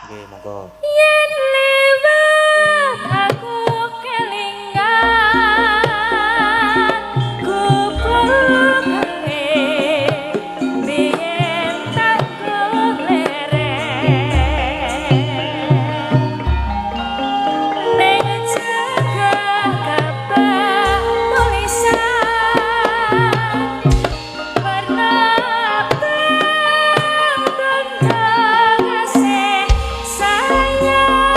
Nggih, monggo. Yen liwat aku kelingan gubuk biyen tak leren ning cegah kapak tulisan warna abang tanda kasih sayang.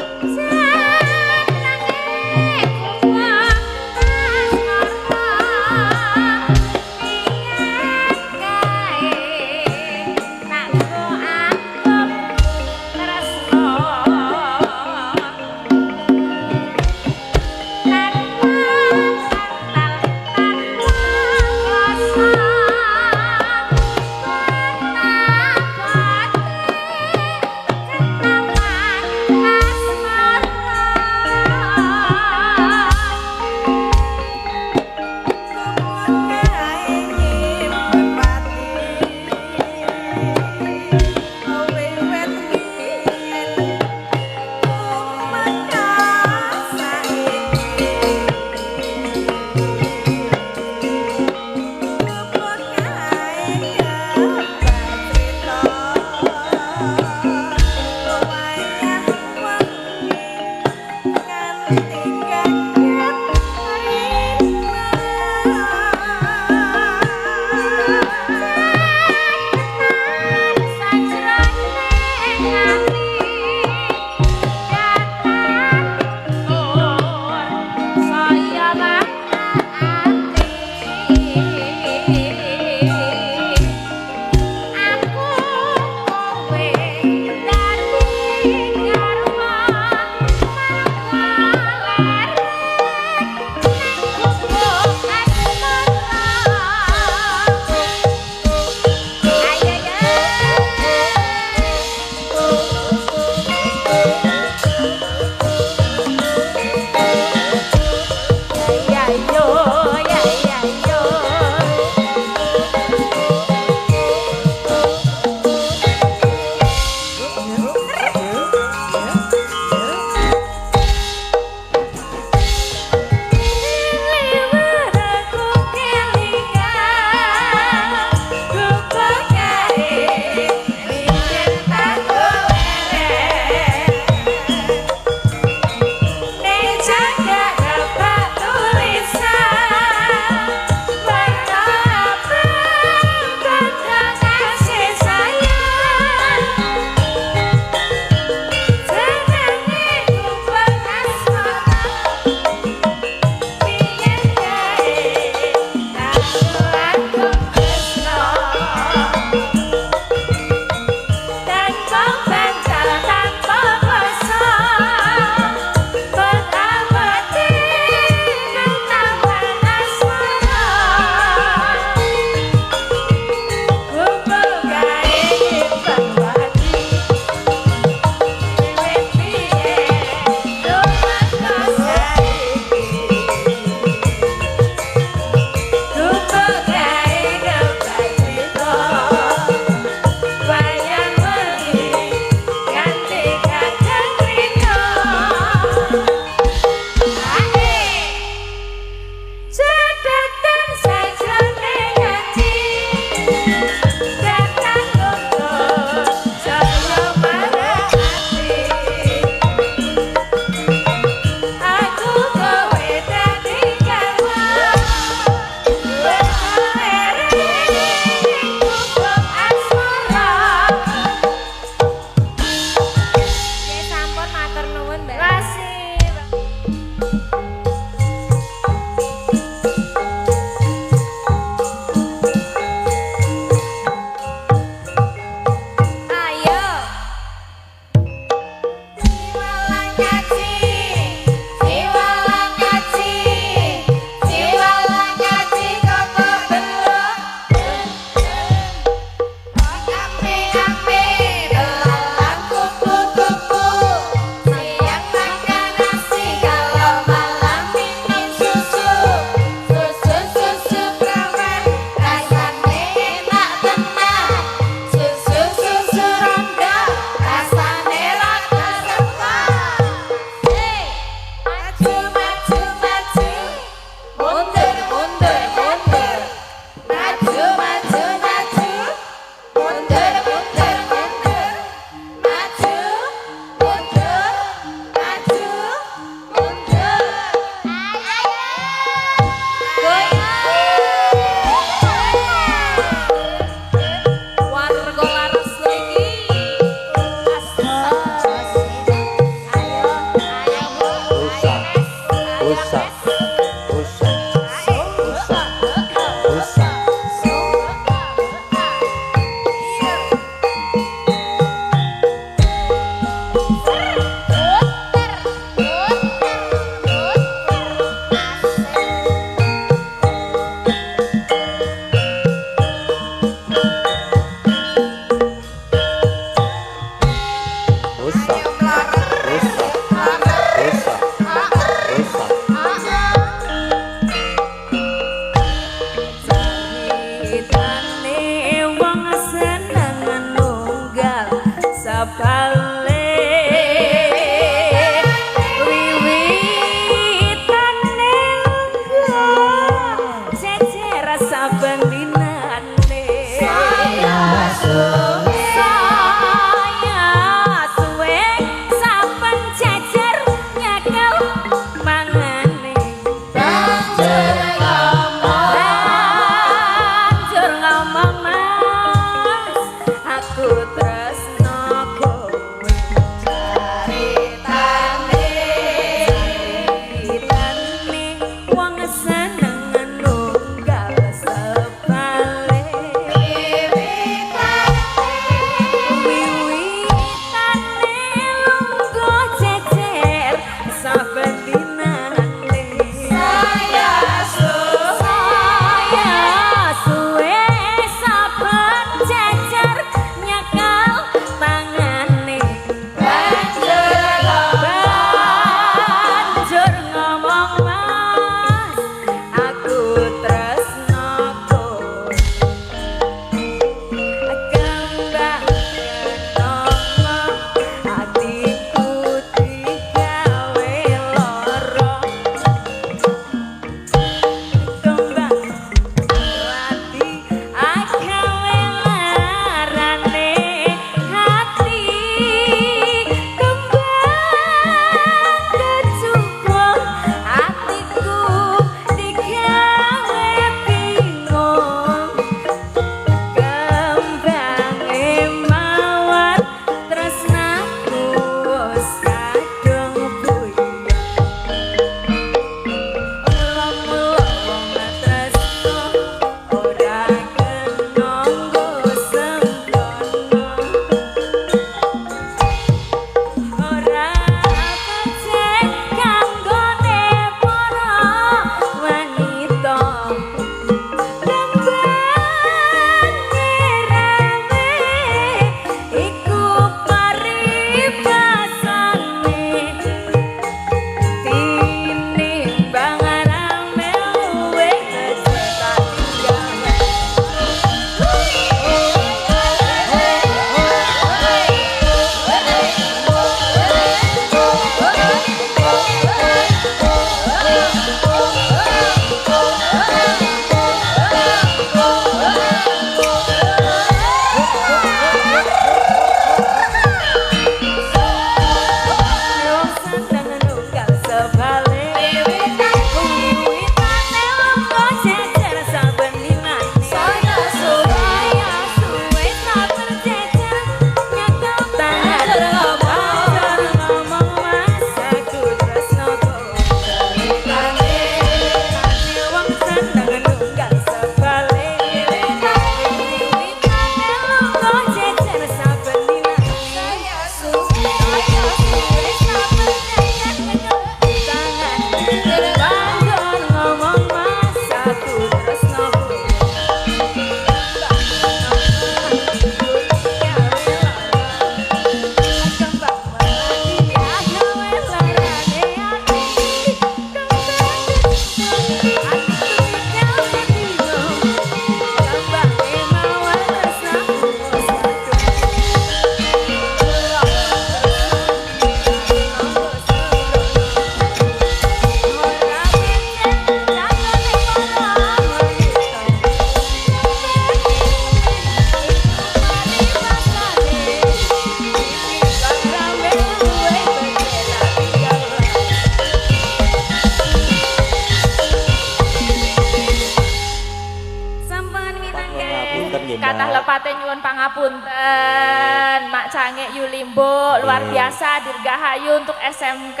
Pangapunten, Mak Cangik Yulimbo, luar biasa, dirgahayu untuk SMK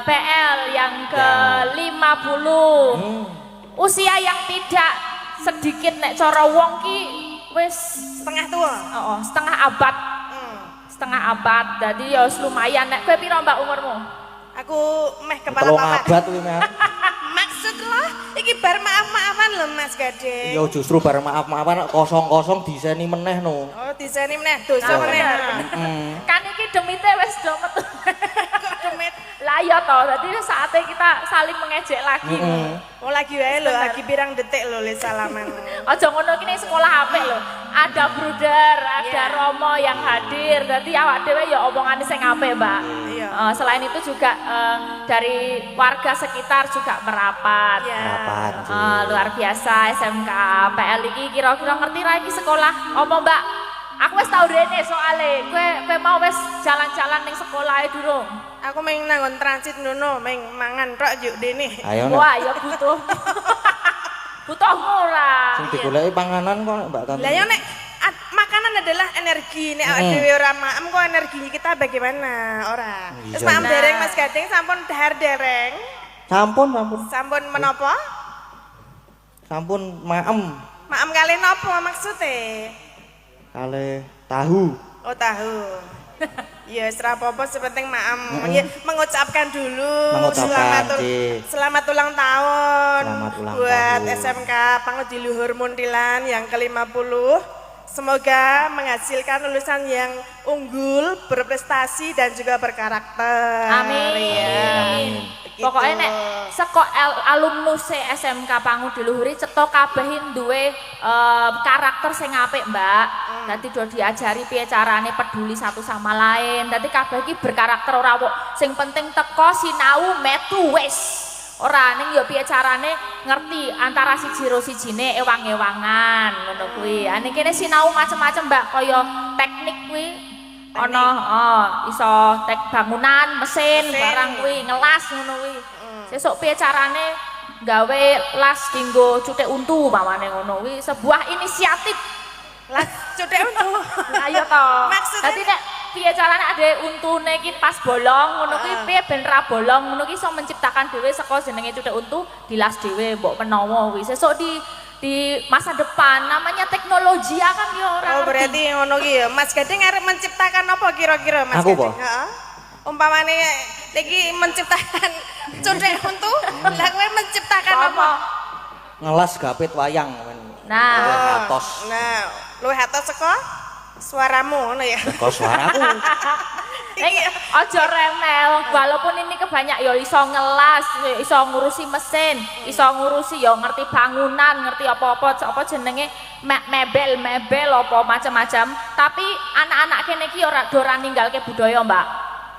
PL yang ke-50. Usia yang tidak sedikit nek cara wong ki wis Setengah tua. Oh, setengah abad, setengah abad. Jadi ya wis lumayan. Nek kowe piro, Mbak, umurmu? Aku meh kepala Telung papat. Abad kuwi, Mas. Maksud lo, iki bar maaf-maafan lho, Mas Gading. Ya justru bareng maaf-maafan kosong-kosong diseni meneh no. Oh, diseni meneh, dosa Nah, meneh. bener. Kan iki demite wis do metu. Kok demit? Lah iya toh, jadi saatnya kita saling mengejek lagi. Oh, lagi wae lho, lagi pirang detik lho le salaman. Aja ngono, ki ning sekolah apik lho. Ada bruder, ada romo yang hadir. Dadi awak dhewe ya omongane sing apik, Mbak. Iya. Selain itu juga dari warga sekitar juga merapat. Merapat. Luar biasa SMK PL iki. Kira-kira ngerti ra iki sekolah apa, Mbak? Aku wis tau rene soale. Kowe kowe mau wis jalan-jalan ning sekolah durung? Aku meng nanggon transit ngono, meng mangan tok yuk dene. Ayo nek Wah, ya butuh. Butuh ora. Sing digoleki panganan kok nek Mbak Tanti. Lah ya nek makanan adalah energi, nek awake dhewe ora maem kok energi kita bagaimana? Ora. Terus maem dereng, Mas Gading, sampun dahar dereng? Sampun, sampun. Sampun menapa? Sampun maem. Maem kalih napa maksude? Kalih tahu. Oh, tahu. Ya wis ra apa-apa, sepenting maem. Ya, mengucapkan dulu Mengucapkan, selamat selamat ulang tahun Selamat ulang buat tahun. SMK Pangudi Luhur Muntilan yang ke-50. Semoga menghasilkan lulusan yang unggul, berprestasi, dan juga berkarakter. Amin. Ya. Amin. Begitu. Pokoknya nek seko alumnus SMK Pangudi Luhur cetha kabeh duwe karakter sing apik, Mbak. Dadi do diajari piye carane peduli satu sama lain. Dadi kabeh iki berkarakter, ora kok sing penting teko sinau metu wis. Ora, ning ya piye carane ngerti antara siji ro sijine, ewang-ewangan ngono kuwi. Ah, ning kene sinau macem-macem, Mbak, kaya teknik kuwi ana, oh, iso tek bangunan, mesin, Mesin. Barang kuwi, ngelas ngono kuwi. Sesuk piye carane gawe las dinggo cutik untu pamane ngono kuwi, sebuah inisiatif. Lah, cutik untu. Ayo toh. Maksudnya- Dadi nek piye carane ade untune iki pas bolong ngono kuwi, piye ben ra bolong ngono kuwi, iso menciptakan dhewe saka jenenge cutik untu dilas dhewe mbok menawa kuwi. Sesuk di masa depan namanya teknologi akan yo ora Oh, ngerti. berarti ngono ki ya. Mas Gading arep menciptakan apa kira-kira, Mas Aku Gading? apa? Heeh. Umpamane iki menciptakan cutik untu, lah kowe menciptakan apa? Apa? Ngelas gapit wayang men. Nah. Luwih atos. Nah, luwih atos saka suaramu ngono ya. Kok suaraku. Ning aja remeh, walaupun ini kebanyak ya iso ngelas, ya iso ngurusi mesin, iso ngurusi ya ngerti bangunan, ngerti apa-apa, apa jenenge mebel, mebel apa macam-macam. Tapi anak-anak kene iki ora do ora ninggalke budaya, Mbak.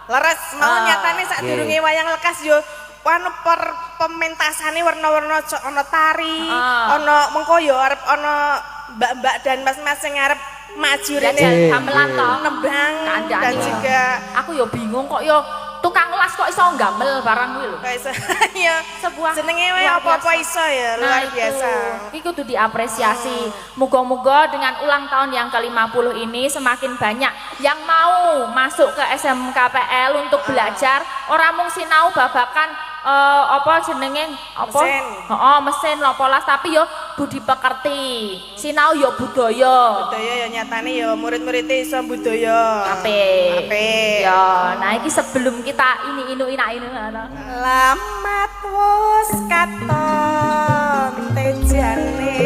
Leres mau nyatane sadurunge wayang lekas yo anu per pementasane warna-warna, ana tari, ana mengko yo arep ana mbak-mbak dan mas-mas sing arep maju rene Jajal gamelan toh. Nembang Kandhane. Dan juga Aku yo bingung kok yo tukang las kok iso gamel barang kuwi lho. Kok iso ya Sebuah jenenge wae luar apa-apa biasa. iso ya, luar Nah, itu. biasa. Ini kudu diapresiasi. Moga-moga dengan ulang tahun yang ke-50 ini semakin banyak yang mau masuk ke SMKPL untuk belajar. Ora mung sinau babakan apa jenenge apa? Mesin. Heeh, mesin apa las, tapi yo budi pekerti. Sinau yo budaya. Budaya ya nyatane ya murid-muridnya iso budaya. Apik. Apik. Ya, nah iki sebelum kita ini inu ina inu ngono. Lamat wus katon tejane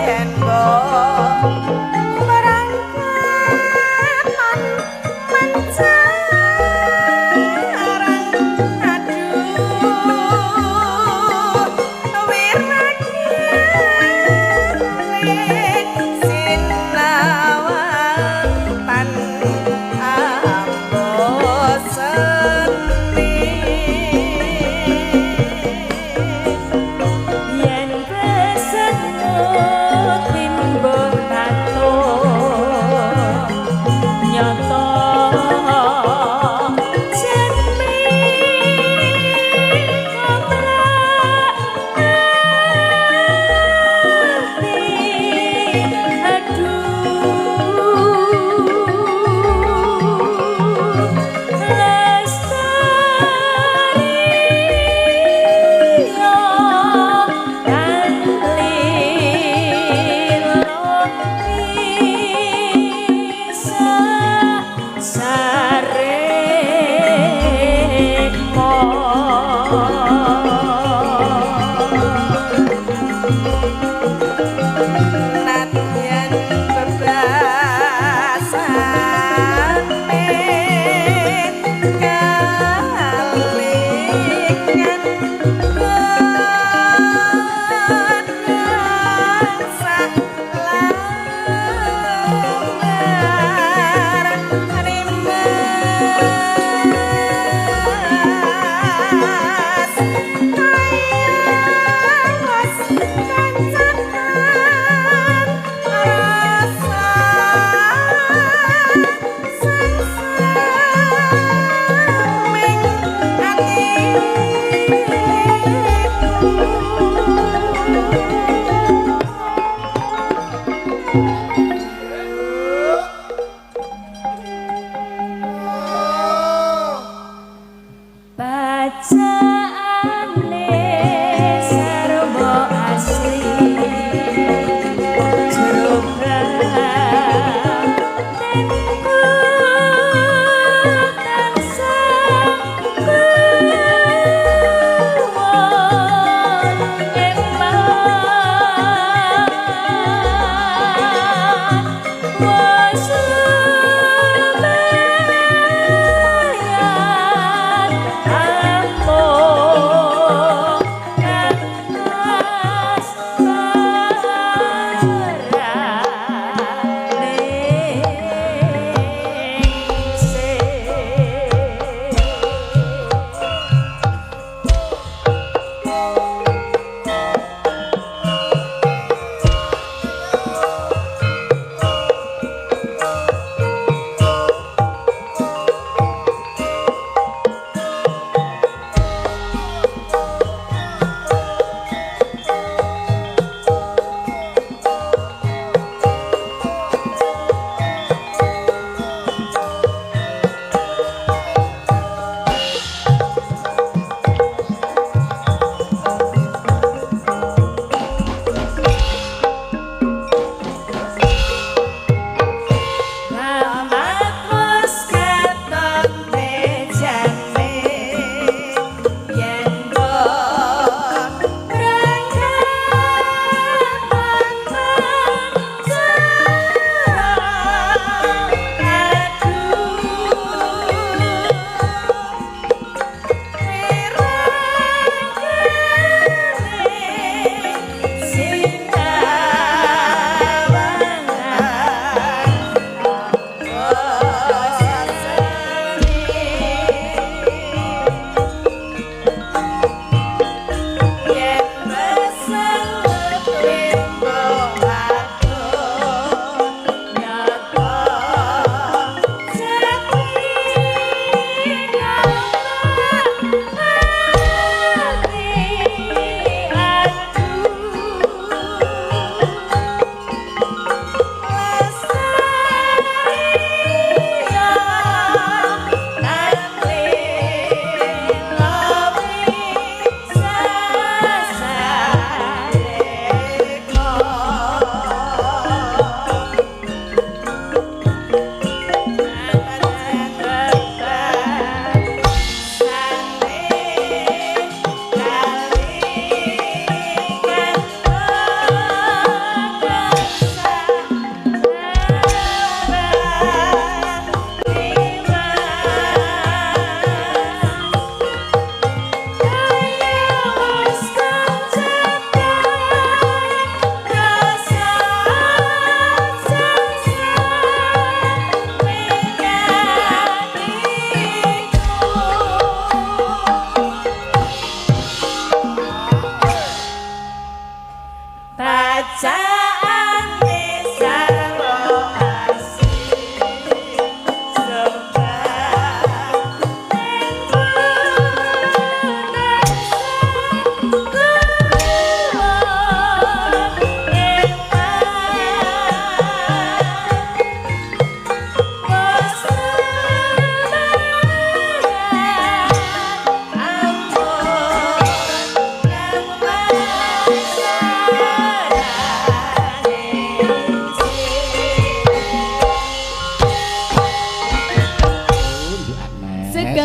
yen mbok berangkat lan mencarang, aduh, wirake sinawan tan amboseni. Yen pesenmu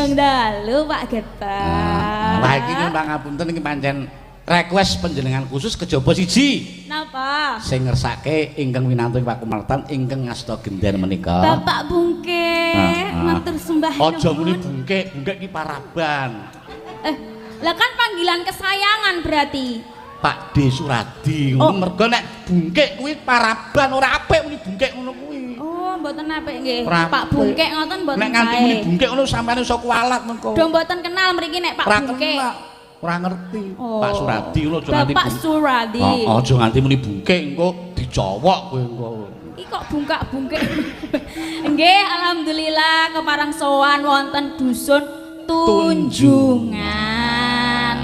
Sugeng dalu, Pak Getak. Wah, iki nyuwun pangapunten, iki pancen request panjenengan khusus kejaba siji. Napa? Sing ngersake ingkang winantu pakumartan ingkang ngasta genden menika. Bapak Bungke, matur sembah Aja nuwun. Muni Bungke, Bungke iki paraban. Eh, lah kan panggilan kesayangan berarti. Pak D Suradi ngono, Oh. mergo nek Bungke kuwi paraban, ora apik muni Bungke ngono kuwi. Oh, mboten apik nggih. Ora Pak apik. Bungke ngoten mboten Nek nganti muni sae. Bungke ngono sampeyan iso kualat mengko. Do mboten kenal mriki nek Pak Ora Bungke. kenal. Ora ngerti. Oh. Pak Suradi ngono aja nganti Bapak Suradi. Oh, aja nganti muni Bungke, engko dicowok kowe engko. Iki kok bungkak-bungke. Nggih, alhamdulillah keparang sowan wonten dusun Tunjungan.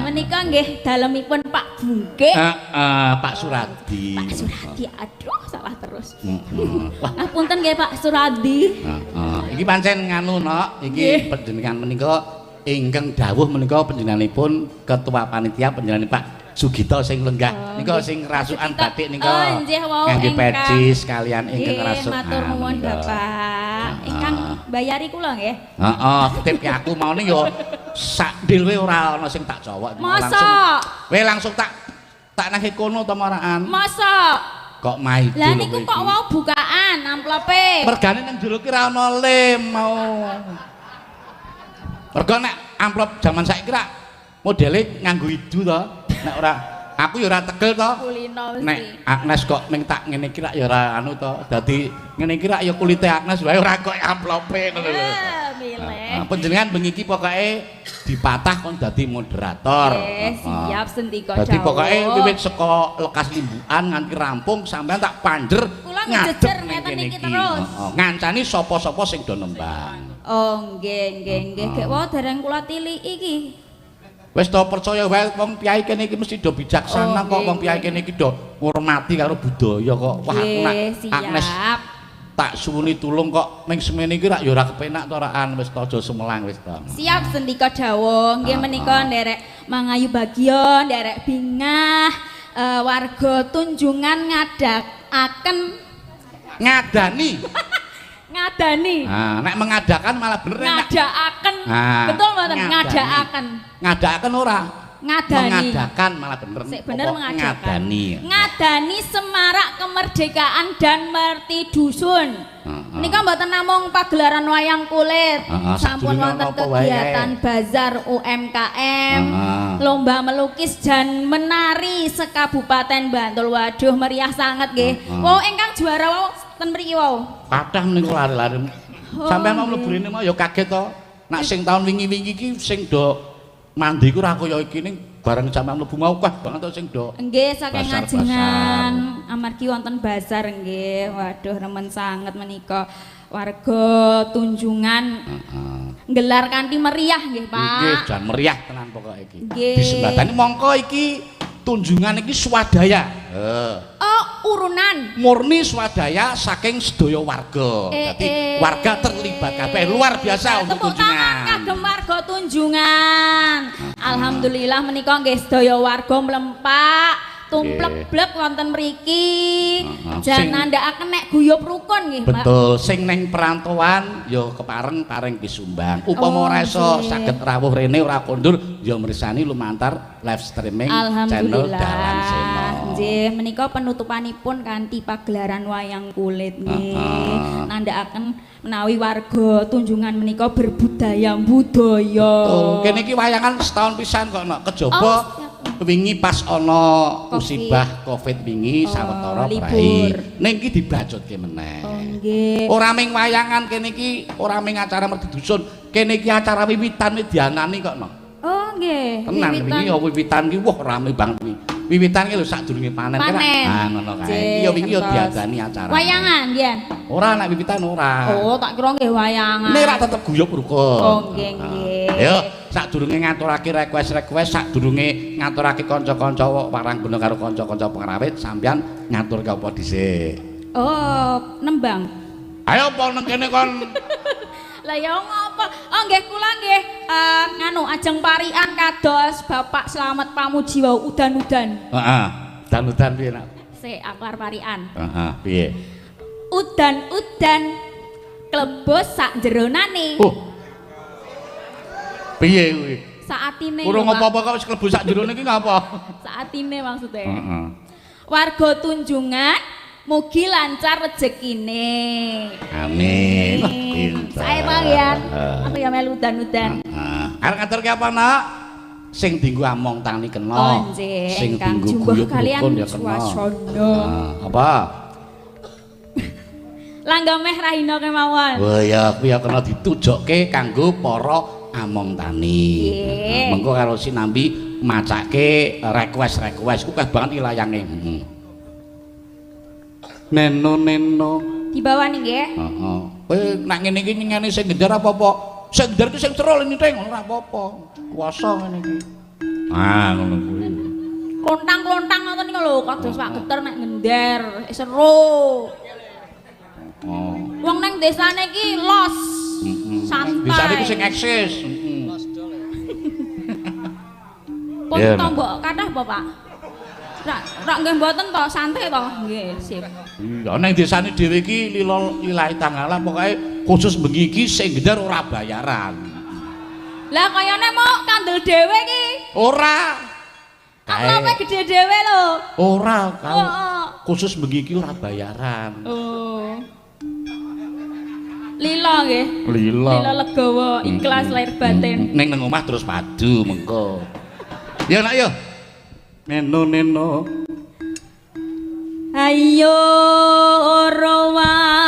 Menika nggih dalemipun Pak Bungke. Heeh, Pak Suradi. Pak Suradi, aduh salah terus. Heeh. Wah, Ngapunten nggih, Pak Suradi. heeh. Iki pancen nganu, Nok, iki panjenengan menika ingkang dawuh menika panjenenganipun ketua panitia, panjenengan Pak Sugito sing lenggah Oh, nika nggih. sing rasukan Sugito. batik nika. Oh, nggih, wau ngangge ingkang- pecis kalian ingkang Nggih, rasukan. matur nuwun, menika. Bapak. Ingkang bayari kula nggih. Heeh, titip ke aku maune yo sak dhewe ora ana sing tak cowok. Masa? Langsung, we langsung tak tak nang kono to maraan. Masa? Kok maido Lah lho niku kowe kok iki. wau bukaan amplope. Mergane nang jero ki ra ana lem mau. Mergo nek amplop jaman saiki rak modele nganggo idu to. Nek ora aku ya ora tegel to. Kulino mesti. Nek Agnes kok ming tak ngene iki rak ya ora anu to. Dadi ngene iki rak ya kulite Agnes wae, ora kok amplope ngono lho. Eh, milih. Nah, panjenengan bengi iki pokoke dipatah kon dadi moderator. Eh, siap sendika Dadi dawuh. pokoke wiwit saka lekas limbukan nganti rampung sampean tak panjer Kula ngadeg ngejejer ning ngeten kene iki iki. terus. Heeh, ngancani sapa-sapa sing do nembang. Oh, nggih, nggih, nggih. Gek wau dereng kula tiliki iki. Wis to, percaya wae, wong piyai kene iki mesti do bijaksana Oh, kok, wong nggih, piyai kene iki do ngurmati karo budaya kok. Wah, aku nak Nggih, Agnes siap. tak suwuni tulung kok ming semene iki rak ya ora kepenak to raan, wis to aja sumelang wis to. Siap sendika dawuh. Nggih menika nderek mangayu bagya, nderek bingah warga Tunjungan ngadakaken Ngadani. Ngadani. Nah, nek mengadakan malah bener nek Ngadakaken. Nah, Betul mboten? ngadani. Ngadakaken. Ngadakaken ora? Ngadani. Mengadakan malah bener. Sik bener Apa mengadakan. ngadani. Ngadani semarak kemerdekaan dan merti dusun. Menika mboten namung pagelaran wayang kulit, sampun Sadurunge wonten ana apa wae. kegiatan bazar UMKM, lomba melukis dan menari sekabupaten Bantul. Waduh, meriah sanget nggih. Wau ingkang juara wau ten mriki wau. Kathah menika lari-lari. Oh, Sampeyan mau nggih. mlebu rene mau ya kaget to. Nak sing tahun wingi-wingi iki sing do mandi ku ora kaya iki, ning bareng sampeyan mlebu mau kah banget to sing do. Nggih, saking Bazar-bazar. ngajengan amargi wonten bazar nggih. Waduh, remen sanget menika warga Tunjungan nggelar kanthi meriah nggih, Pak. Nggih, jan meriah tenan pokoke iki. Nggih. Disembatani mongko iki Tunjungan iki swadaya. Heeh. Oh, urunan. Murni swadaya saking sedaya warga. Eh, Dadi eh. warga terlibat kabeh, luar biasa untuk Tepuk tangan Tunjungan. kagem warga Tunjungan. Alhamdulillah menika nggih sedaya warga mlempak tumplek-blek wonten mriki. Heeh. Jan Sing- nandhakaken nek guyub rukun nggih, Pak. Betul, sing neng perantauan ya kepareng paring pisumbang. Upama Oh, ora iso nggih. saged rawuh rene ora kondur ya mirsani lumantar live streaming channel Alhamdulillah. Dalang Seno. Nggih, menika penutupanipun kanthi pagelaran wayang kulit nggih. Nandhakaken menawi warga Tunjungan menika berbudaya budaya. Oh, kene iki wayangan setahun pisan kok nok kejaba Oh, siap. wingi pas ana Covid. musibah Covid wingi Oh, sawetara libur. prei. Ning iki dibacutke meneh. Oh, nggih. Ora ming wayangan kene iki, ora ming acara merdi dusun, kene iki acara wiwitan wis dianani kok nok. Oh, nggih. Tenan Wiwitan. wingi ya wiwitan ki wah rame banget wingi. Wiwitan ki lho sadurunge panen ki ra- Panen. Ah ngono kae. Nggih, Iki ya wingi ya ngertos. diadani acara. Wayangan, nggih. Ora, nek wiwitan ora. Oh, tak kira nggih wayangan. Nek ra tetep guyub rukun. Oh, nggih, nggih. Ayo sadurunge ngaturake request-request, sadurunge ngaturake kanca-kanca waranggana karo kanca-kanca pengrawit, sampeyan ngaturke apa dhisik? Oh, nembang. Ayo apa nang kene kon? Lah ya ngopo? Oh nggih, kula nggih nganu ajeng parian kados Bapak Slamet Pamuji wau, udan-udan. Heeh. Dan-udan piye nak? Sik aku arep parian. Heeh, piye? Udan-udan klebos sak jeronane. Oh, Piye kuwi? Saatine. Urung apa-apa kok wis klebu sak jerone iki ngapa? Saatine maksudnya. Heeh. Warga Tunjungan mugi lancar rezekine. Amin. Sae panggihan. Aku ya melu udan-udan. Heeh. Arep ngaturke apa, Nak? Sing dienggo among tani kena. Oh, sing dienggo guyub rukun ya kena. Apa? Langgam meh rahina kemawon. Wah ya kuwi ya kena ditujokke kanggo para among tani. Mengko karo sinambi macake request-request ku akeh banget layange. Neno neno dibawani nggih. Heeh. Kowe nek ngene iki nyengene sing gendar apa-apa? Sing gendar ki sing seru ngene ora apa-apa. Kuwasa ngene iki. Ah ngono kuwi. Klontang-klontang ngoten niku lho, kados Pak Geter nek ngender, seru. Oh. Wong nang desane iki los. Santai. Desane iki sing eksis. Pun tombok kathah apa, Pak? Rak nggih mboten to, santai to. Nggih, sip. Iya, nang desane dhewe iki lila lillahi ta'ala pokoke khusus bengi iki sing gendar ora bayaran. Lah kayane mau kandel dhewe iki. Ora. Amlope gedhe dhewe lho. Ora, khusus bengi iki ora bayaran. Oh. Lila nggih. Lila. Lila legawa, ikhlas lahir batin. Ning nang omah terus padu mengko. Ya nak yo. Neno neno. Ayo rowan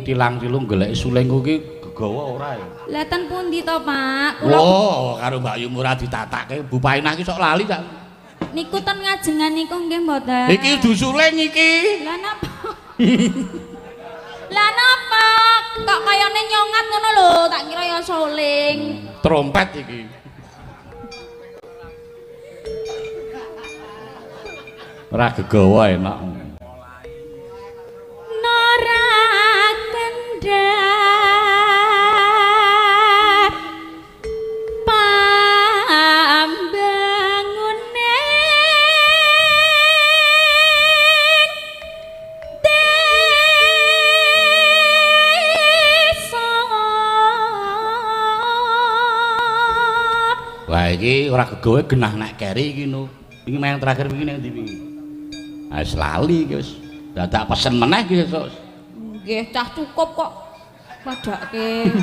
Tilang-tilung golek sulingku ki gegawa ora ya. Lah ten pundi to, Pak? Kula oh, karo Mbak Yu ora ditatake, Bu Painah ki sok lali ta. Niku ten ngajengan niku nggih mboten. Iki dudu suling iki. Lah napa? Lah napa? Kok kayane nyongat ngono lho, tak kira ya suling. Trompet iki. Ora gegawa enak. Wah iki ora gegawe genah nek keri iki no. Iki mayang terakhir wingi ning ndi wingi? Ah wis lali iki wis. Dadak pesen meneh iki sesuk. Nggih, cah cukup kok padake.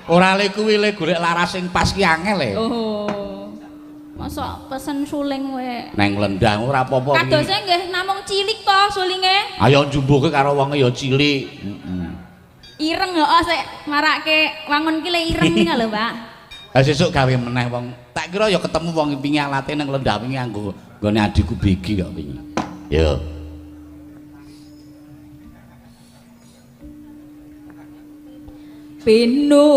Ora le kuwi le golek laras sing pas ki angel e. Oh. Mosok pesen suling kowe. Neng lendang ora apa-apa. Kadose nggih namung cilik to sulinge. Ayo njumbuhke karo wonge ya cilik. Heeh. Ireng heeh sik marake wangun ki le ireng iki lho, Pak. Lah sesuk gawe meneh wong. Tak kira ya ketemu wong wingi alate nang lendah wingi anggo nggone adikku Begi kok wingi. Yo. Pinu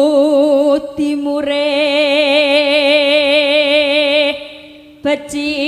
timure becik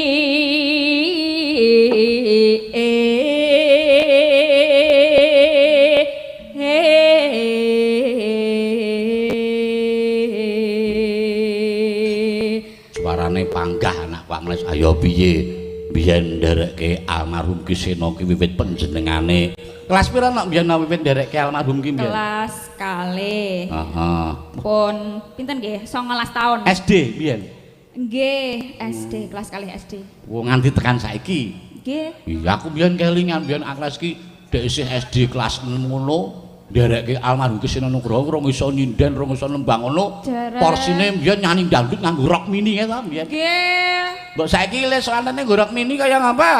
suarane panggah anak Pak Mles. Ayo piye biyen nderekke almarhum Ki Sena ki wiwit panjenengane kelas pira nak biyen wiwit nderekke almarhum ki biyen? Kelas kalih. Heeh. Pun pinten nggih? 19 tahun. SD biyen? Nggih, SD, kelas kalih SD. Wong nganti tekan saiki. Nggih. Iya, aku biyen kelingan biyen kelas ki dek isih SD kelas 6 ngono nderekke almarhum Ki Sena Nugroho rong iso nyinden, rong iso nembang ngono. Porsine biyen nyanyi dangdut nganggo rok mini ya ta biyen. Nggih. Mbok saiki le soalane nggo rok mini kaya ngapa?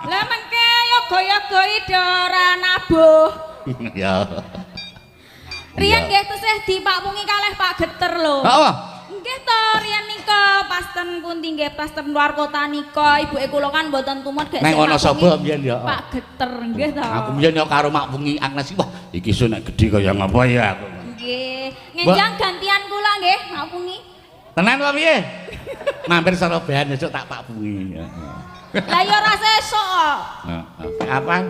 Lah mengke yoga-yoga do ora nabuh. Ya. Riyen nggih tesih dipakpungi kalih Pak Geter lho. Heeh. Nggih to riyen nika pas ten pundi nggih pas ten luar kota nika ibuke kula kan mboten tumut gek. Nang Wonosobo mbiyen ya. Pak Geter nggih to. Aku mbiyen ya karo makpungi Agnes wah iki iso nek gedhe kaya ngapa ya aku. Nggih. Ngenjang gantian kula nggih makpungi. Tenan apa piye? Mampir Sorobean besok tak pak bungi. Lah ya ora sesuk kok. Heeh. Kapan?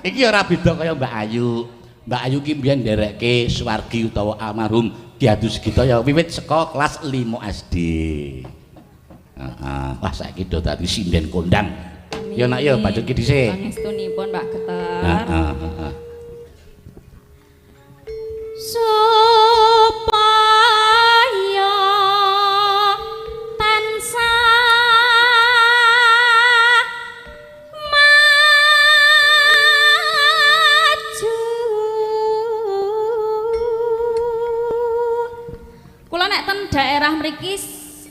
Iki ora beda kaya Mbak Ayu. Mbak Ayu ki mbiyen nderekke Suwargi utawa almarhum Ki Adu Sugito ya wiwit saka kelas 5 SD. Heeh. Wah saiki do dadi sinden kondang. Ya nak ya bacut ki dhisik. Pangestunipun Pak Geter. Heeh, heeh. Supaya tansah maju. Kula nek ten daerah mriki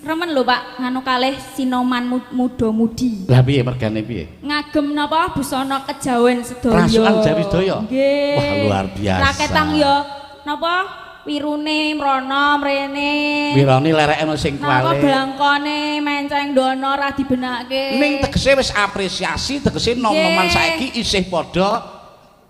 remen lho Pak, nganu kalih sinoman muda-mudi. Lah piye mergane piye? Ngagem napa busana kejawen sedaya. Rasukan Jawi sedaya? Nggih. Wah luar biasa. Raketang ya napa wirune mrono mrene. Wirone lereke ana sing Napa kuwale. blangkone menceng dono ora dibenake. Ning tegese wis apresiasi, tegese nom-noman saiki isih padha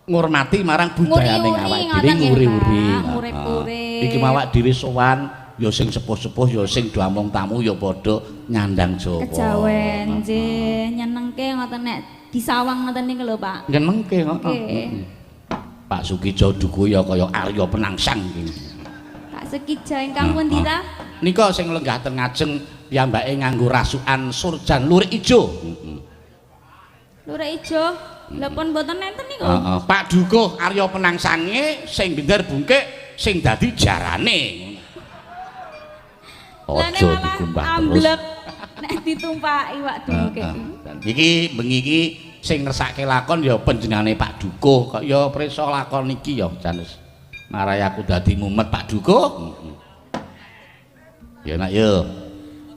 ngurmati marang budayane awake dhewe, nguri-uri. Ngurip-urip. Iki awak dhewe sowan ya sing sepuh-sepuh ya sing do among tamu ya padha nyandang Jawa. Kejawen nggih, nyenengke ngoten nek disawang ngoten niku lho Pak. Nyenengke heeh. Pak Sukijo duku ya kaya Arya Penangsang iki. Pak Sukijo ingkang pundi ta? Nika sing lenggah teng ngajeng piyambake nganggo rasukan surjan lurik ijo. Heeh. Lurik ijo. Lha pun mboten enten niku. Heeh. Pak Dukuh Arya Penangsange sing binder bungkik sing dadi jarane. Aja dikumbah terus. Amblek nek ditumpaki Pak Dukuh. Iki bengi iki sing ngersake lakon ya panjenengane Pak Dukuh kok ya prisa lakon iki ya jan wis marai aku dadi mumet Pak Dukuh. Ya nak ya.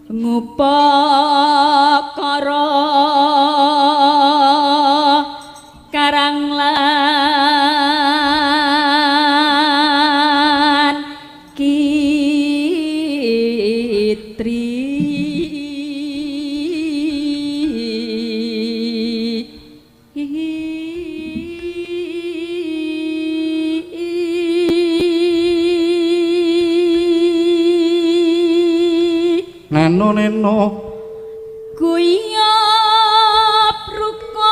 Ngupakara karang lan kitri neno neno guyub rukun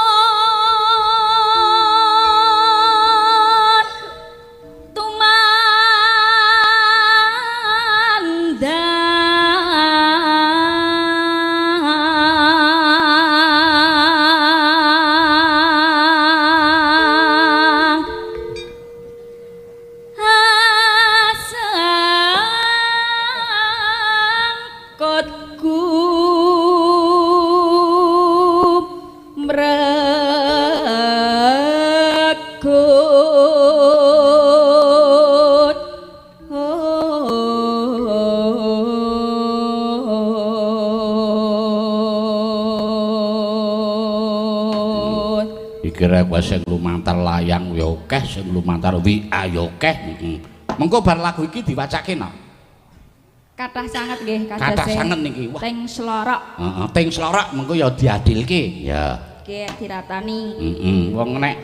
tumandang asangkut mregut iki rek sing lumantar layang ya akeh sing lumantar WA ya akeh. Heeh. Mengko bar lagu iki diwacake no. Kathah sanget nggih kathah sanget niki. Wah. Teng Slorok. Heeh, teng Slorok mengko ya diadilke. Ya. Nggih diratani. Heeh, wong nek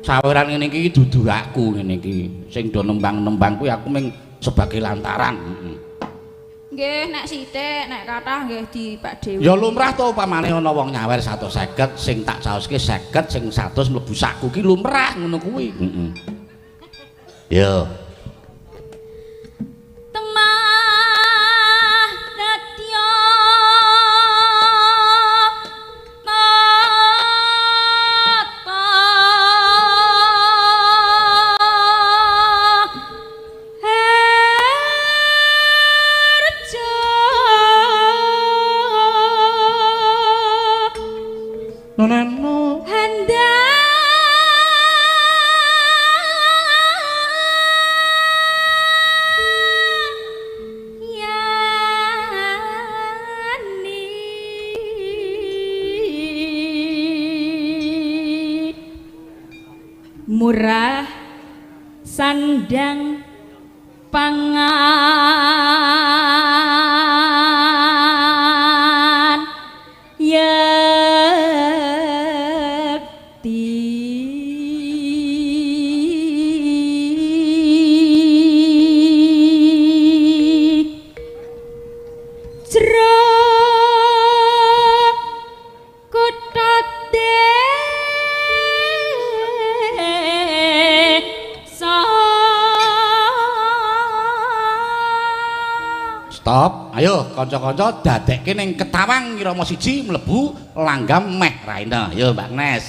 saweran ngene iki dudu aku ngene iki. Sing do nembang-nembang kuwi aku mung sebagai lantaran. Heeh. Nggih nek sithik nek kathah nggih dipek dhewe. Ya lumrah to upamane ana wong nyawer 150 sing tak caoske 50 sing 100 mlebu saku ki lumrah ngono kuwi. Heeh. Yo. Temah dadya tata harja noneno handayani murah sandang pangan yekti Top. Ayo kanca-kanca dadekke ning Ketawang Irama 1 mlebu langgam meh raine. Ayo Mbak Agnes.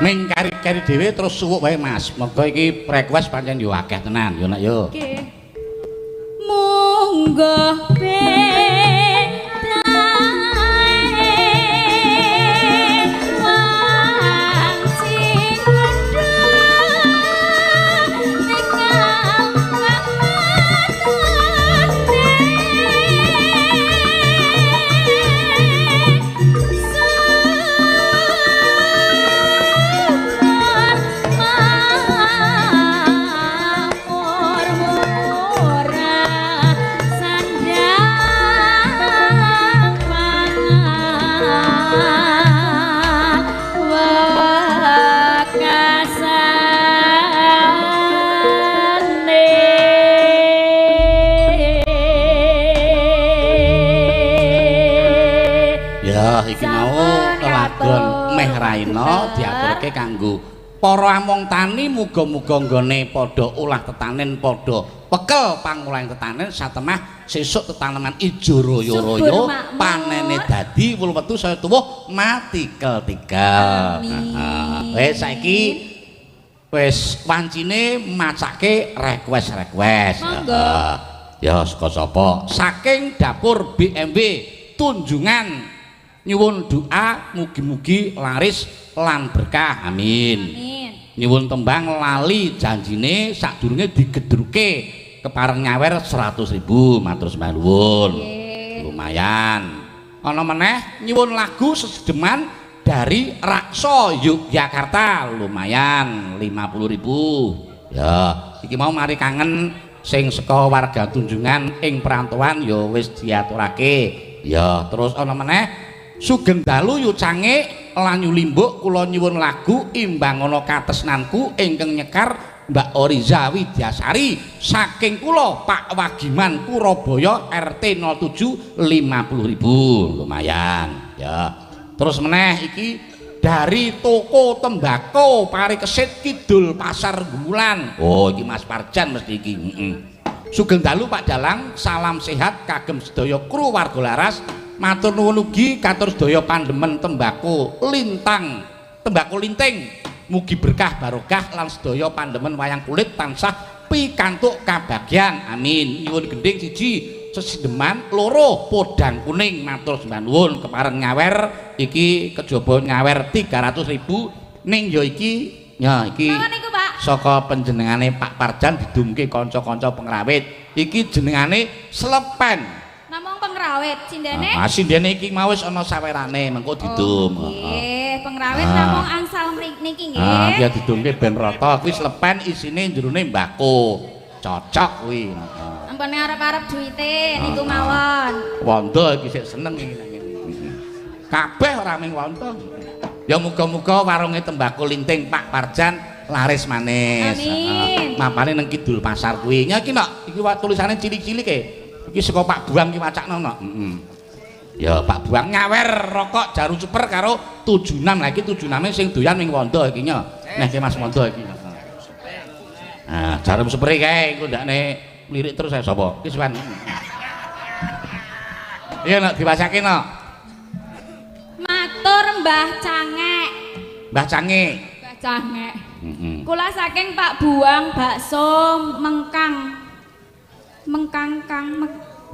Ming kari-kari dhewe terus suwuk wae Mas. Moga iki request pancen yo akeh tenan yo nak yo. Nggih. Monggo iki mau lelagon meh raina diaturke kanggo para among tani, muga-muga nggone padha olah tetanen, padha pekel pangolahan tetanen satemah sesuk tetaneman ijo royo-royo panene dadi wul wetu saya tuwuh matikel-tikel. Heeh. Wis saiki wis wancine macake request-request. Heeh. Ya saka sapa? Saking dapur BMW Tunjungan nyuwun doa mugi-mugi laris lan berkah, amin. Amin. Nyuwun tembang lali janjine sadurunge digedruke kepareng nyawer 100.000, matur sembah nuwun. Lumayan. Ana meneh nyuwun lagu sesedeman dari Rakso Yogyakarta, lumayan 50.000. Ya, iki mau mari kangen sing saka warga Tunjungan ing perantauan ya wis diaturake. Ya, terus ana meneh sugeng dalu yu cange lan yulimbuk kula nyuwun lagu imbang ana katresnanku ingkang nyekar Mbak Oriza Widyasari saking kula Pak Wagiman Purabaya RT 07 50.000, lumayan ya. Terus meneh iki Dari toko tembakau Parikesit Kidul Pasar Gumulan. Oh, iki Mas Parjan mesti iki. Heeh. Sugeng dalu Pak Dalang, salam sehat kagem sedaya kru warga Laras. Matur nuwun ugi katur sedaya pandemen tembakau lintang, tembakau linting. Mugi berkah barokah lan sedaya pandemen wayang kulit tansah pikantuk kabagyan. Amin. Nyuwun gending siji sesindeman, loro podang kuning. Matur sembah nuwun kepareng nyawer iki kejaba nyawer 300.000 ning ya iki ya iki saka panjenengane Pak Parjan didumke kanca-kanca pengrawit. Iki jenengane slepen. Namung pengrawit sindene? Ah, sindene iki mau wis ana sawerane mengko didum. Nggih, pengrawit namung angsal niki nggih. Ah, ya didumke ben rata. Kuwi slepen isine jerone mbako. Cocok kuwi. Ampun arep-arep duwite niku mawon. Wondo iki sik seneng iki nang ngene. Kabeh ora mung wondo. Ya muga-muga warunge tembakau linting Pak Parjan laris manis. Amin. Mapane nang kidul pasar kuwi. Ya iki nok, iki tulisane cilik-cilik e. Iki saka Pak Buang iki wacakno nok. Heeh. Ya Pak Buang nyawer rokok Jarum Super karo 76. Lah iki 76-e sing doyan ning wondo iki nyo. Neh ki Mas Wondo iki. Nah, Jarum Super kae engko ndakne lirik terus saya sapa? Iki suwan. Iya nok diwacake nok. Matur Mbah Cangek. Mbah Cangek. Mbah Cangek. Heeh. Kula saking Pak Buang bakso Mengkang. Mengkang kang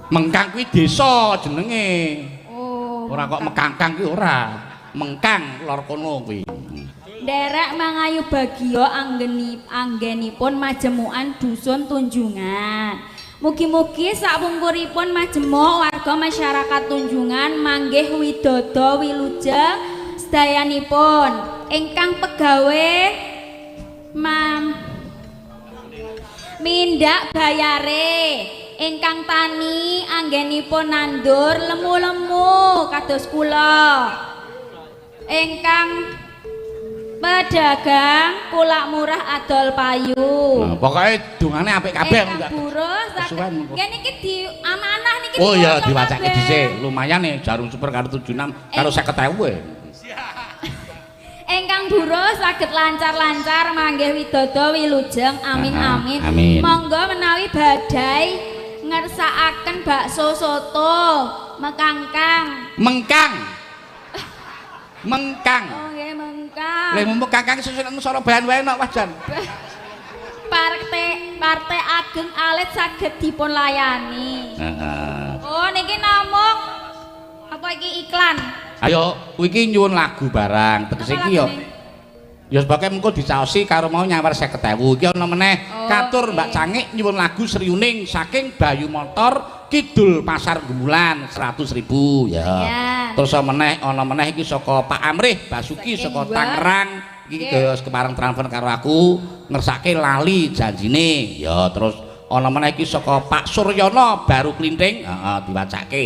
Mengkang kuwi desa jenenge. Oh. Ora kok Mekangkang kuwi ora. Mengkang lor kono kuwi. Nderek mangayu bagya anggenipun majemukan dusun Tunjungan. Mugi-mugi sakpungkuripun majemuk warga masyarakat Tunjungan manggih widodo wilujeng sedayanipun. Ingkang pegawe mindak bayare, ingkang tani anggenipun nandur lemu-lemu kados kula, ingkang pedagang kulak murah adol payu. Nah, pokoke dungane apik kabeh enggak. Buruh nggih niki di amanah niki. Oh iya diwacake dhisik. Lumayan nih Jarum Super karo 76 karo 50.000 e. Ingkang buruh saged lancar-lancar manggih widodo wilujeng. Amin amin. Amin. Monggo menawi badai ngersakaken bakso soto mekangkang. Mengkang. Mengkang. Oh nggih mengkang. Lha mumpung kakang sesuk nang Sorobayan wae nok wajan. Partai ageng alit saged dipun layani. Heeh. Oh niki namung apa iki iklan? Ayo kuwi iki nyuwun lagu barang. Tegese iki yo ya sebab mengko dicaosi karo mau nyawer 50.000. Iki ana meneh katur Mbak Cangik nyuwun lagu Sriuning saking Bayu Motor Kidul Pasar Gumulan 100.000 ya. Terus meneh ana meneh iki saka Pak Amrih Basuki saka Tangerang iki kaya kepareng transfer karo aku ngersake lali janjine ya. Terus ana meneh iki saka Pak Suryono Baru Klinting, heeh diwacake.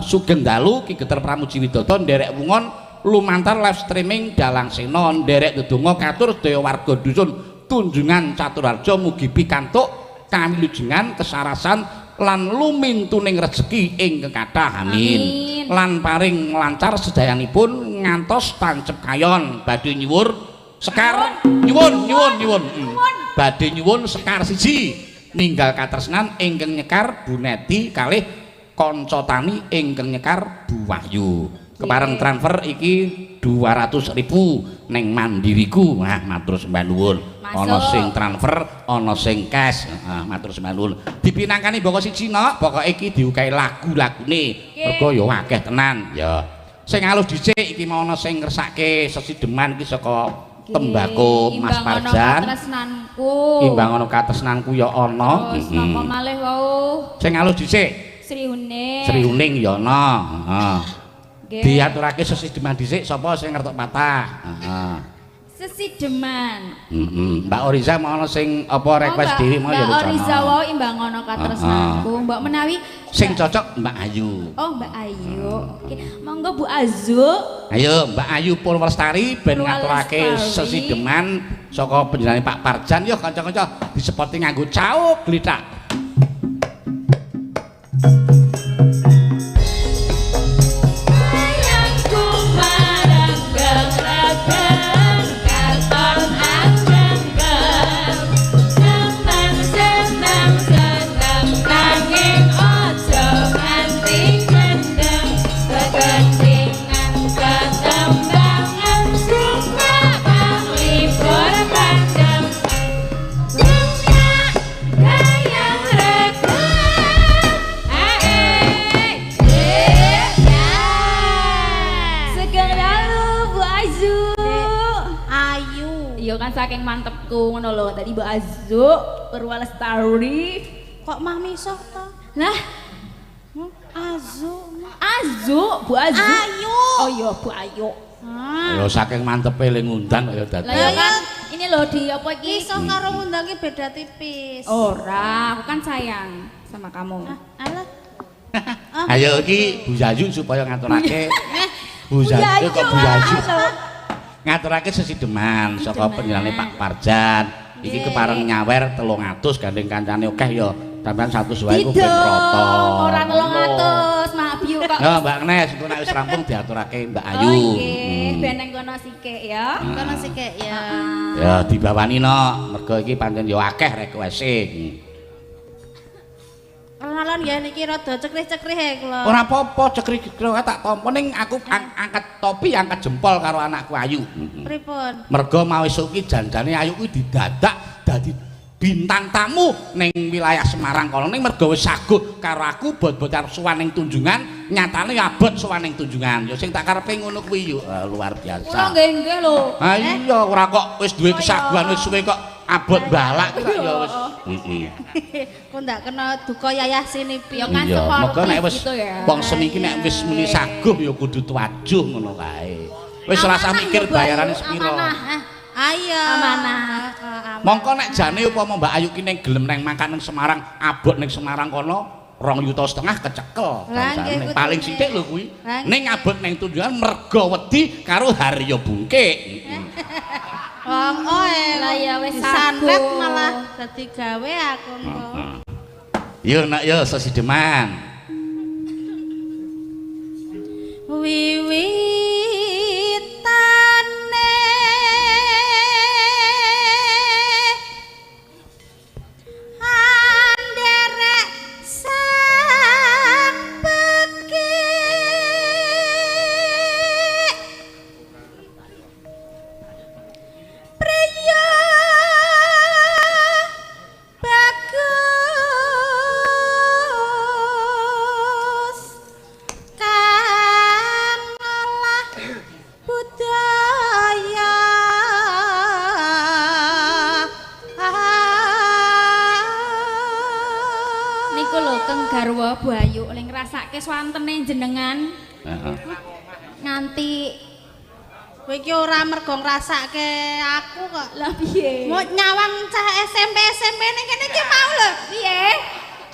Sugeng dalu Ki Geter Pramuji Widodo nderek wungon lumantar live streaming Dalang Sena nderek ndedonga katur sedaya warga dusun Tunjungan Caturharjo mugi pikantuk kawilujengan kesarasan lan lumintuning rejeki ingkang kathah. Amin. Lan paring lancar sedayanipun ngantos tancep kayon. Badhe nyuwur sekar nyuwun nyuwun nyuwun badhe nyuwun sekar siji ninggal katresnan ingkang nyekar Bu Neti kalih kanca tani ingkang nyekar Bu Wahyu. Kepareng transfer iki 200.000 ning Mandiriku. Nah, matur sembah nuwun. Ana sing transfer, ana sing cash. Heeh, matur sembah nuwun. Dipinangkani baka siji nok, pokoke iki diukahi lagu-lagune. Mergo ya akeh tenan. Ya. Sing alus dhisik iki mau ana sing ngersake sesideman iki saka tembako Mas Parjan. Imbang ana katresnanku ya ana. Terus napa malih wau? Sing alus dhisik. Sriuning. Sriuning ya ana. Heeh. Diaturake sesideman dhisik sapa sing ngertok patah. Heeh. Sesideman. Heeh. Mbak Oriza mau ana sing apa request dhewe mau ya. Mbak Oriza wae imbang ana katresnanku. Mbak menawi sing cocok Mbak Ayu. Oh, Mbak Ayu. Oke, monggo Bu Azu. Ayo Mbak Ayu Purwalestari ben ngaturake sesideman saka panjenengane Pak Parjan. Yo kanca-kanca disepoti nganggo cauk glithak. Sayangku marang Iya kan saking mantepku ngono lho. Tadi Mbak Azu Purwa Lestari. Kok mah misoh to? Lah, Azu. Azu, Bu Azu. Ayu. Oh iya, Bu Ayu. Ah. Ya saking mantepe le ngundang kaya dadi. Lah ya kan ini lho di apa iki? Misoh karo ngundang ki beda tipis. Ora, aku kan sayang sama kamu. Ah, alah. Ayo iki Bu Yayu supaya ngaturake. Bu Yayu kok Bu Yayu. Ngaturake sesideman saka panjenengane Pak Parjan. Iki kepareng nyawer 300 gandeng kancane akeh ya. Sampeyan 100 wae ku ben rata. Ora 300, Mak Biu kok. Ya Mbak Agnes, engko nek wis rampung diaturake Mbak Ayu. Oh nggih, ben nang kono sikik ya. Kono sikik ya. Ya dibawani no, mergo iki pancen ya akeh request-e. Alon-alon ya niki rada cekrih-cekrih e kula. Ora apa-apa cekrih-cekrih tak tampa ning aku angkat topi, angkat jempol karo anakku Ayu. Pripun? Mergo mau esuk iki janjane Ayu kuwi didadak dadi bintang tamu ning wilayah Semarang kono ning mergo wis saguh karo aku bot-bot arep sowan ning Tunjungan, nyatane abot sowan ning Tunjungan. Ya sing tak karepe ngono kuwi yo. Luar biasa. Kula nggih-nggih lho. Ha iya ora kok wis duwe kesaguhan wis suwe kok abot balak kuwi ya wis. Heeh. Kok ndak kena duka yayah sini Ya kan sportif gitu ya. Wong seni iki nek wis muni saguh ya kudu tuwajuh ngono kae. Wis ora usah mikir bayarane sepiro. Ayo. Amanah. Mongko nek jane upama Mbak Ayu ki ning gelem neng mangkat ning Semarang, abot ning Semarang kono 2,5 juta kecekel. Paling sithik lho kuwi. Ning abot ning Tunjungan mergo wedi karo Haryo Bungkik. Wong oe lah ya wis santet malah dadi gawe aku engko. Yo nak yo sesideman. Wiwitane anderek sang pekik priya bagus kang ngolah budaya. Niku lho Keng garwa Bu Ayu le ngrasake swantene jenengan. Heeh. Nganti kowe iki ora mergo ngrasake aku kok. Lah piye? Mau nyawang cah SMP SMP ning kene iki mau lho. Piye?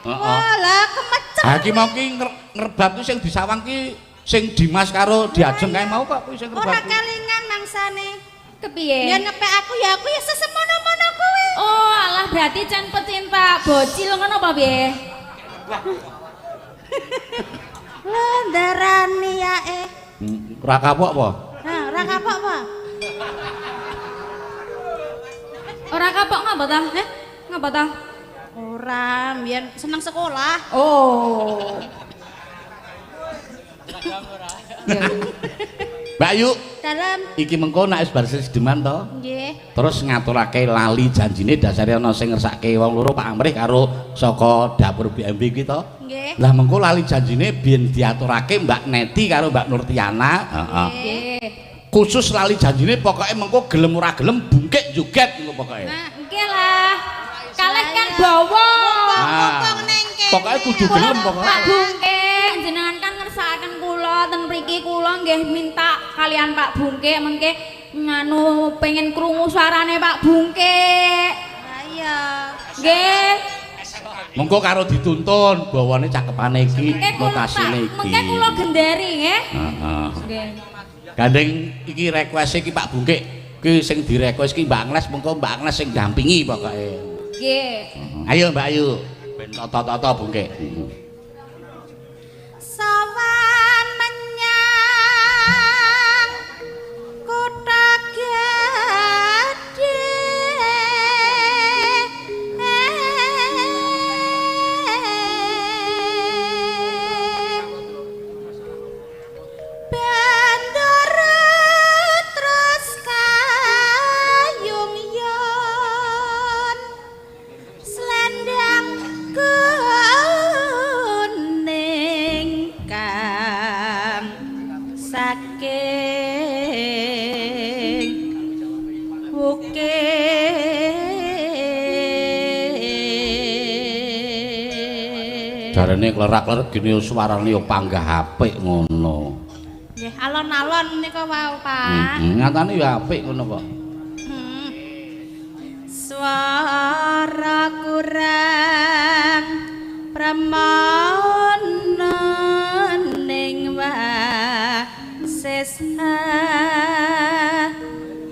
Heeh. Wah, lah kemecet. Ha iki mau ki ngrebab ki sing disawang ki sing Dimas karo Diajeng kae mau kok kuwi sing ngrebab. Ora kelingan mangsane. Kepiye? Ya ngepek aku ya aku ya sesemono-mono kuwi. Oh, alah berarti can pecinta bocil ngono apa piye? Lah ndarani yae. Ora kapok apa? Nah, ora kapok apa? Ora kapok ngapa ta? Heh? Ngapa ta? Ora, mbiyen seneng sekolah. Oh. Mbak Ayu. Dalem. Iki mengko nek wis bar sesideman to? Nggih. Terus ngaturake lali janjine dasare ana sing ngersake wong loro Pak Amrih karo saka dapur BMW kuwi to. Nggih. Lah mengko lali janjine biyen diaturake Mbak Neti karo Mbak Nurtiana. Heeh. Nggih. Khusus lali janjine pokoke mengko gelem ora gelem bungkik joget engko pokoke. Nah, nggih lah. Kalih kan bawa. Mumpung ning kene. Pokoke kudu gelem pokoke. Pak Bungkik jenengan kan ngersakaken kula ten mriki kula nggih minta kalian Pak Bungkik mengke nganu pengen krungu suarane Pak Bungkik. Lah iya. Nggih. Mengko karo dituntun bawane cakepane iki notasine iki. Mengke kula genderi nggih. Heeh. Nggih. Gandeng iki request iki Pak Bungkik. Ki sing direquest iki Mbak Agnes mengko Mbak Agnes sing dampingi pokoke. Nggih. Ayo Mbak Ayu ben tata-tata Bungkik. Sowan menyang kutha gedhe Bandara terus kayung yon slendang kuning. Jarene klerak-klerak gene suarane yo panggah apik ngono. Nggih, alon-alon menika wau, Pak. Heeh, nyatane ya apik ngono kok. Suara kurang pramana ning wasis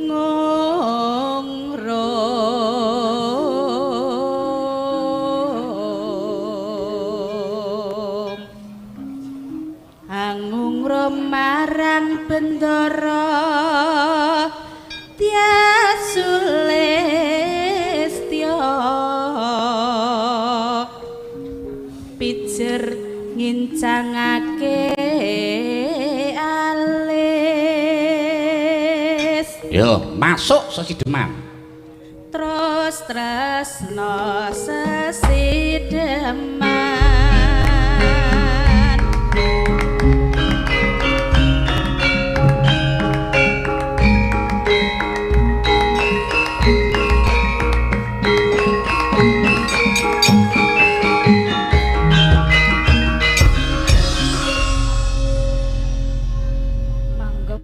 ngungrum angungrum marang bendara Tiasulistya pijer ngincangake alis. Yo, masuk sesideman. Terus tresno sesideman.